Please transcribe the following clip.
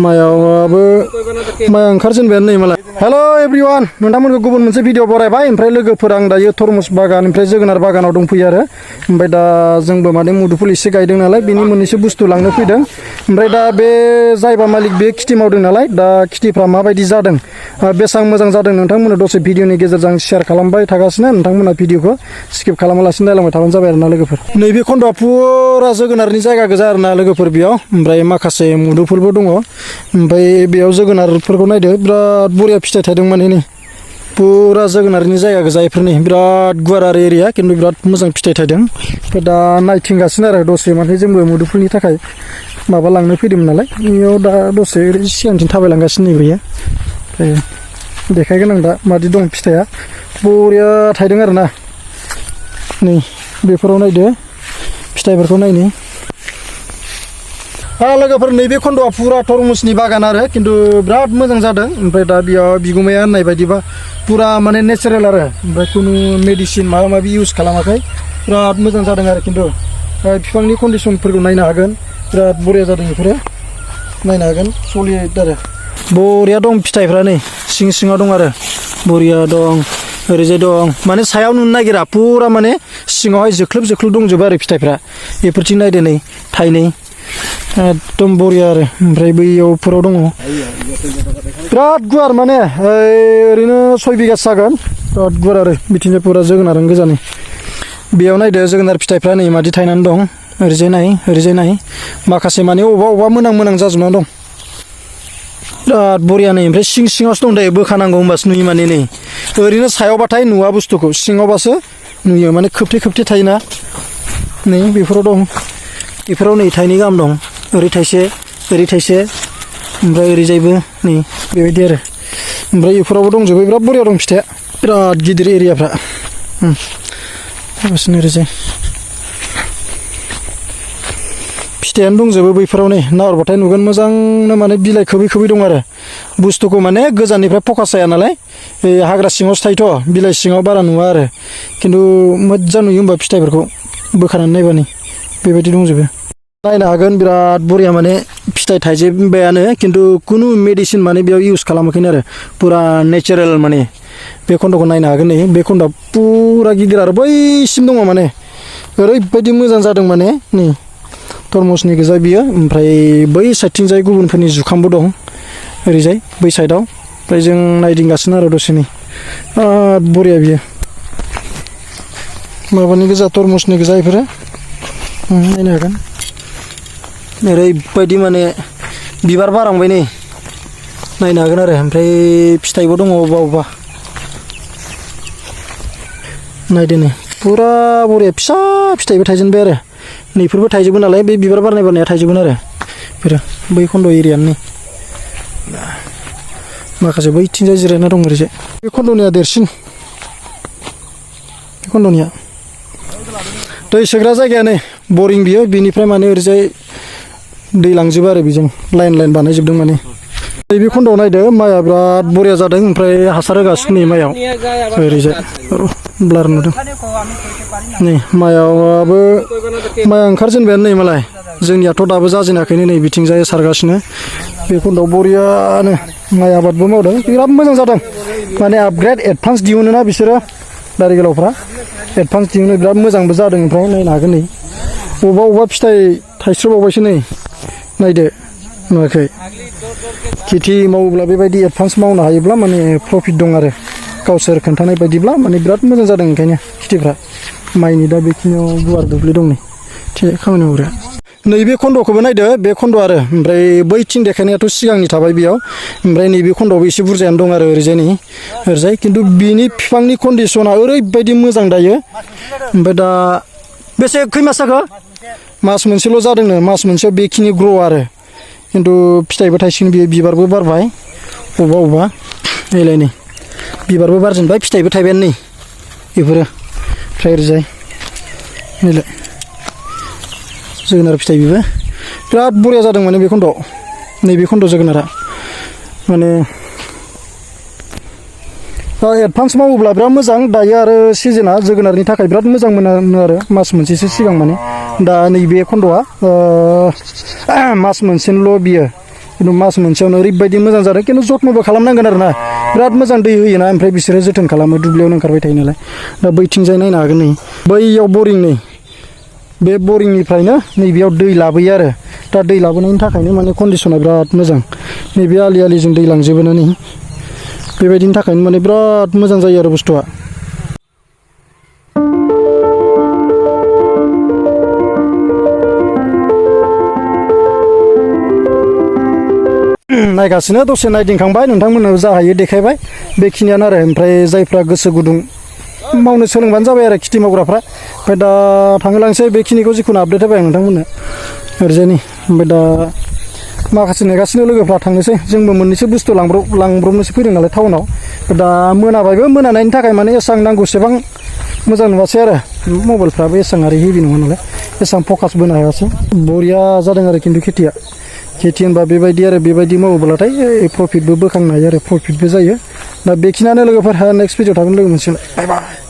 मायाबो माया ओंखारजेनबायानो नै मालाय हेलो एभरिवान नोंथांमोनखौ गुबुन मोनसे भिडिअ बरायबाय ओमफ्राय लोगोफोर आं दायो तरमुज बागान ओमफ्राय जोगोनार बागानाव दंफैयो आरो ओमफ्राय दा जोंबो माने मुदुफुल एसे गायदों नालाय बेनि मोननैसो बुस्थु लांनो फैदों ओमफ्राय दा बे जायबा मालिक बे खेथि मावदों नालाय दा खेथिफ्रा माबायदि जादों बेसेबां मोजां जादों नोंथांमोननो दसे भिडिअनि गेजेरजों शेयार खालामबाय थागासिनो नोंथांमोना भिडिअखौ स्किप खालामालासिनो नायलांबाय थाबानो जाबाय आरोना लोगोफोर नैबे खन्द'आ फुरा जोगोनारनि जायगा गोजा आरोना लोगोफोर बेयाव ओमफ्राय माखासे मुदुफुलबो दङ ओमफ्राय बेयाव जोगोनारफोरखौ नायदो बिराद बरिया फिथाइ थायदों माने नै पुरा जोगोनारनि जायगा गोजा इफोरनि बिराद गुवार आरो एरिया खिन्थु बिराद मोजां फिथाइ थायदों ओमफ्राय दा नायथिंगासिनो आरो दसे माने जोंबो मुदुफुलनि थाखाय माबा लांनो फैदोंमोन नालाय बेयाव दा दसे सिगांथिं थाबायलांगासिनो नैबेयो ओमफ्राय देखायगोन आं दा मादि दं फिथाइया बरिया थायदों आरोना नै बेफोराव नायदो फिथाइफोरखौ नायनि लोगोफोर नैबे खन्द'आ पुरा तरमुजनि बागान आरो खिन्थु बिराद मोजां जादों ओमफ्राय दा बेयाव बिगुमाया होननाय बायदिबा पुरा माने नेचारेल आरो ओमफ्राय खुनु मेडिसिन माबा माबि इउज खालामाखै बिराद मोजां जादों आरो खिन्थु बिफांनि कन्डिसनफोरखौ नायनो हागोन बिराद बरिया जादों बेफोरो नायनो हागोन सलिड आरो बरिया दं फिथाइफ्रा नै सिं सिङाव दं आरो बरिया दं ओरैजाय दं माने सायाव नुनो नागिरा पुरा माने सिङावहाय जोख्लोब जोख्लोब दंजोबो आरो फिथाइफ्रा बेफोरथिं नायदो नै थाइनै एकदम बरिया आरो ओमफ्राय बैयावफोराव दङ बिराद गुवार माने ओरैनो 6 बिगासो जागोन बिराद गुवार आरो बिथिंजाय पुरा जोगोनारानो गोजानि बेयाव नायदो जोगोनार फिथाइफ्रा नै मादि थायनानै दं ओरैजाय नाय माखासे माने अबेबा मोनां मोनां जाजोबना दं बिराद बरिया नै ओमफ्राय सिं सिङावसो दं दायो बोखानांगौ होमबासो नुयो माने नै ओरैनो सायावबाथाय नुवा बुस्थुखौ सिङावबासो नुयो माने खोबथे थायोना नै बेफोराव दं बेफोराव नै थाइनै गाहाम दं ओरै थाइसे ओमफ्राय ओरैजायबो नै बेबायदि आरो ओमफ्राय बेफोरावबो दंजोबो बिराद बरिया दं फिथाइया बिराद गिदिर एरियाफ्रा ओरैजाय फिथाइयानो दंजोबो बैफोराव नै नाहरबाथाय नुगोन मोजांनो माने बिलाइ खोबै दं आरो बुस्थुखौ माने गोजाननिफ्राय फकास जाया नालाय हाग्रा सिङावसो थायोथ' बिलाइ सिङाव बारा नुवा आरो खिन्थु मोजां नुयो होमबा फिथाइफोरखौ बोखानानै नायबा नै बेबायदि दंजोबो नायनो हागोन बिराद बरिया माने फिथाइ थाइजोबबायानो खिन्थु खुनु मेडिसिन माने बेयाव इउज खालामाखैनो आरो पुरा नेचारेल माने बे खन्द'खौ नायनो हागोन नै बे खन्द'आ पुरा गिदिर आरो बैसिम दङ माने ओरैबायदि मोजां जादों माने नै तरमुजनि गोजा बियो ओमफ्राय बै साइडथिंजाय गुबुनफोरनि जुखामबो दं ओरैजाय बै साइडआव ओमफ्राय जों नायदिंगासिनो आरो दसेनि बिराद बरिया बियो माबानि गोजा तरमुजनि गोजा बेफोरो नायनो हागोन ओरैबायदि माने बिबार बारहांबाय नै नायनो हागोन आरो ओमफ्राय फिथाइबो दङ अबेबा नायदो नै पुरा बरिया फिसा फिथाइबो थाइजेनबाय आरो नैफोरबो थाइजोबो नालाय बे बिबार बारनाया थाइजोबगोन आरो बेफोरो बै खन्द' एरियानि माखासे बैथिंजाय जिरायना दं ओरैजाय बे खन्द'निया देरसिन बे खन्द'निया दै सोग्रा जायगाया नै बरिं बियो बिनिफ्राय माने ओरैजाय दै लांजोबो आरो बेजों लाइन बानायजोबदों माने बे खन्द'आव नायदो माइआ बिराद बरिया जादों ओमफ्राय हासार होगासिनो नै माइयाव ओरैजाय ब्लार नुदों नै माइयाबो माइआ ओंखारजेनबायानो नै मालाय जोंनियाथ' दाबो जाजेनाखैनो नै बिथिंजाय सारगासिनो बे खन्द'आव बरियानो माइ आबादबो मावदों बिराद मोजां जादों माने आपग्रेड एडभान्स दिहुनोना बिसोरो दारि गोलावफ्रा एडभान्स दिहुनो बिराद मोजांबो जादों ओमफ्राय नायनो हागोन नै अबेबा फिथाइ थाइस्र'बावबायसो नै नायदो नुवाखै खेथि मावोब्ला बेबायदि एडभान्स मावनो हायोब्ला माने प्रफिट दं आरो गावसोर खोन्थानाय बायदिब्ला माने बिराद मोजां जादों ओंखायनो खेथिफ्रा माइनि दा बेखिनियाव गुवार दुब्लि दं नै खामानि मावग्रा नैबे खन्द'खौबो नायदो बे खन्द' आरो ओमफ्राय बैथिं देखायनायाथ' सिगांनि थाबाय बेयाव ओमफ्राय नैबे खन्द'आवबो एसे बुरजायानो दं आरो ओरैजाय खिन्थु बिनि बिफांनि कन्डिसना ओरैबायदि मोजां दायो ओमफ्राय दा बेसे खै मास जाखो मास मोनसेल' जादोंनो मास मोनसेयाव बेखिनि ग्र' आरो खिन्थु फिथाइबो थाइसिगोन बियो बिबारबो बारबाय अबेबा नैलाय नै बिबारबो बारजेनबाय फिथाइबो थाइबायानो नै बेफोरो ओमफ्राय ओरैजाय नैलाय जोगोनार फिथाइ बेबो बिराद बरिया जादों माने बे खन्द'आव नैबे खन्द' जोगोनारा माने एडभान्स मावोब्ला बिराद मोजां दायो आरो सिजोना जोगोनारनि थाखाय बिराद मोजां मोनो आरो मास मोनसेसो सिगां माने दा नैबे खन्द'आ मास मोनसेनिल' बियो खिन्थु मास मोनसेयावनो ओरैबायदि मोजां जादों खिन्थु जत्नबो खालामनांगोन आरो ना बिराद मोजां दै होयोना ओमफ्राय बिसोरो जोथोन खालामो दुब्लियावनो ओंखारबाय थायो नालाय दा बैथिंजाय नायनो हागोन नै बैयाव बरिं नै बे बरिंनिफ्रायनो नैबेयाव दै लाबोयो आरो दा दै लाबोनायनि थाखायनो माने कन्डिसना बिराद मोजां नैबे आलि आलिजों दै लांजोबो ना नै बेबायदिनि थाखायनो माने बिराद मोजां जायो आरो बुस्थुआ नायगासिनो दसे नायदिंखांबाय नोंथांमोननो जा हायो देखायबाय बेखिनियानो आरो ओमफ्राय जायफ्रा गोसो गुदुं मावनो सोलोंबानो जाबाय आरो खेथि मावग्राफ्रा ओमफ्राय दा थांहोलांसै बेखिनिखौ जिखुनु आपडेट होबाय आं नोंथांमोननो ओरैजायनि ओमफ्राय दा माखासे नेगासिनो लोगोफ्रा थांनोसै जोंबो मोननैसो बुस्थु लांब्रबनोसो फैदों नालाय टाउनाव दा मोनाबायबो मोनानायनि थाखाय माने एसां नांगौसेबां मोजां नुवासै आरो मबाइलफ्राबो एसां आरो हेभि नङा नालाय एसां फकास बोनो हायासै बरिया जादों आरो खिन्थु खेथि होनबा बेबायदि आरो बेबायदि मावोब्लाथाय प्रफिटबो बोखांनो हायो आरो प्रफिटबो जायो दा बेखिनियानो लोगोफोर नेक्स्ट भिडिअ थागोन लोगो मोनसिगोन बाय बाय